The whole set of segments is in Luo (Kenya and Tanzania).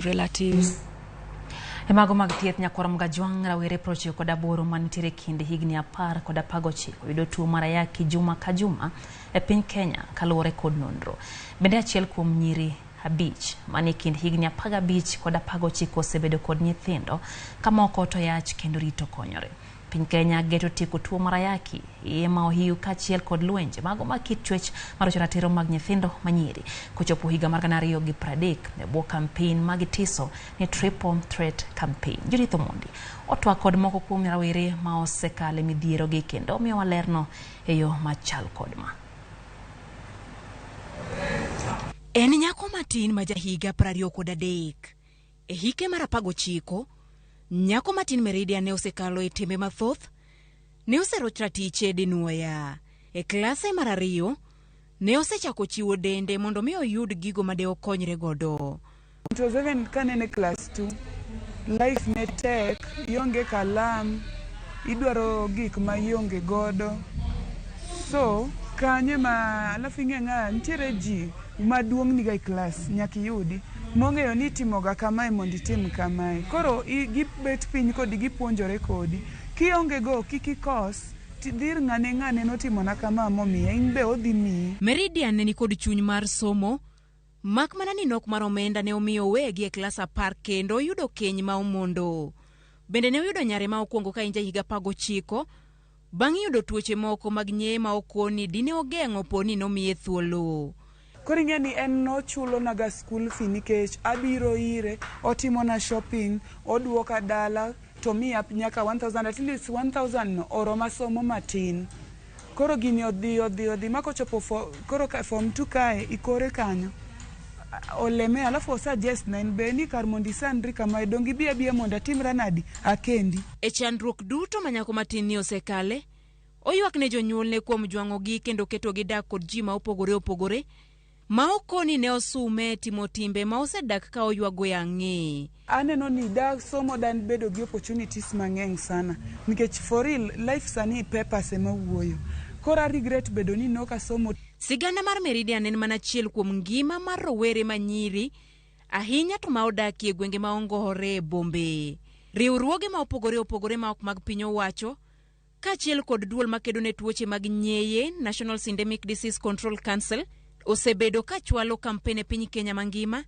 Relatives. E mago mag thieth nyakwar Mgajwang' rawere 98 manitiere kind higni 10 kod 19 yudo tuo mar ayaki juma ka juma e piny Kenya kaluwore kod nonro. Bende achiel kuom nyiri 5 manie kind higni 15 kod 19 osebedo kod nyithindo ka moko to yach kendo rito konyore. Piny Kenya geto tieko tuo mar ayaki, iye ma ohiu kaachiel kod lwenje mago mag kit chwech marocho ratiro mag nyithindo manyiri kochopo higa mar 2030 e bwo kampen ma gitiso ni Triple Threat Campaign. Judith Omondi otwak kod moko kuom rawere ma osekale midhierogi kendo omiyowa lerno e yo machal kod ma. En nyako matin ma jahiga 23. E hike mar 19, nyako matin Meridian ne osekalo e tembe mathoth, ne oseroch ratiche dinuoya. E klase mar 2, ne osechako chiwo dende mondo mi oyud gigo ma de okonyre godo. It was even kanene class 2, life ne tek, ionge kalam, idwaro gik ma ionge godo. So, kanyo ma alafu ing'e ng'a nitiere ji maduong' niga e klas nyaka iyudi mong'eyo ni itimoga kamae mondo itim kamae. Koro gibet piny kodi gipuonjore kodi. Kionge go kik ikos, dhi ir ng'ane ng'ane notimona kama momiya, in be odhi miyi. Meridian ne nikod chuny mar somo, mak mana ni nok mar omenda ne omiyo owegi e klas 10 kendo oyudo keny ma omondo. Bende ne oyudo nyare ma okwongo ka en jahiga 19, bang' yudo tuoche moko mag nyeye ma okoni dine ogeng'o po ni nomiye thuolo. Koro ing'e ni en nochulonaga school fee nikech abiro ire, otimona shopping, oduoka dala, to miya nyaka 1000, at least 1000 no oroma somo matin. Koro gini odhi odhi odhi ma kochopo koro ka form 2 kae ikore kanyo. Oleme alafu osuggest na en be ni kar mondo isandri kamae dong ibi abiya mondo atimra nadi akendi. E chandruok duto ma nyako matin ni osekale, oywak ne jonyuolne kuom jwang'ogi kendo ketogi dak kod ji ma opogore opogore ma okoni ne osume timo timbe ma osedak ka oywago e ang'e. Aneno ni da somo dan bedo gi opportunities mang'eny sana nikech for real life sani papers ema wuoyo. Koro a regret bedo ni nok asomo. Sigana mar Meridian en mana achiel kuom ngima mar rowere manyiri ahinya to ma odakie gwenge ma ongore e bombe. Riwruoge ma opogore opogore ma ok mag piny owacho kaachiel kod duol makedo ne tuoche mag nyeye National Syndemic Disease Control Council osebedo ka chwalo kampen e piny Kenya mangima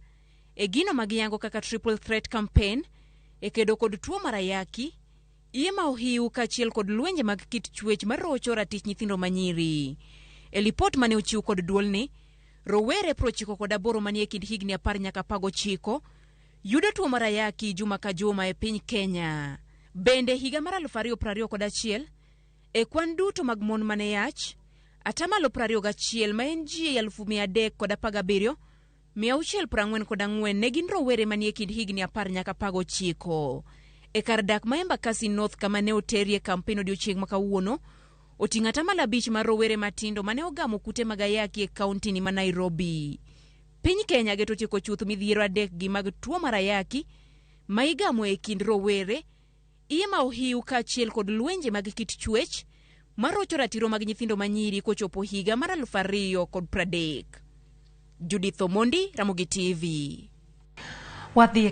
e gino ma giyango kaka Triple Threat Campaign e kedo kod tuo mar ayaki, iye ma ohiu kaachiel kod lwenje mag kit chwech marocho ratich nyithindo manyiri. E lipot mane ochiw kod duolni, rowere 98 manie kind higni 10 nyaka 19 yudo tuo mar ayaki juma ka juma e piny Kenya. Bende higa mar 2021, e kwan duto mag mon mane yach, 21% ma en ji 317,644 ne gin rowere manie kind higni 10 nyaka 19. E kar dak ma Embakasi North kama ne oterie kampen odiochieng' ma kawuono, oting'o 5% mar rowere matindo mane ogamo kute mag ayaki e kaunti ni ma Nairobi. Piny Kenya geto tieko chuth midhiero 3 gi mag tuo mar ayaki ma igamo e kind rowere, iye ma ohiu kaachiel kod lwenje mag kit chwech marocho ratiro mag nyithindo manyiri kochopo higa mar 2030. Judith Omondi, Ramogi TV. Wadhi.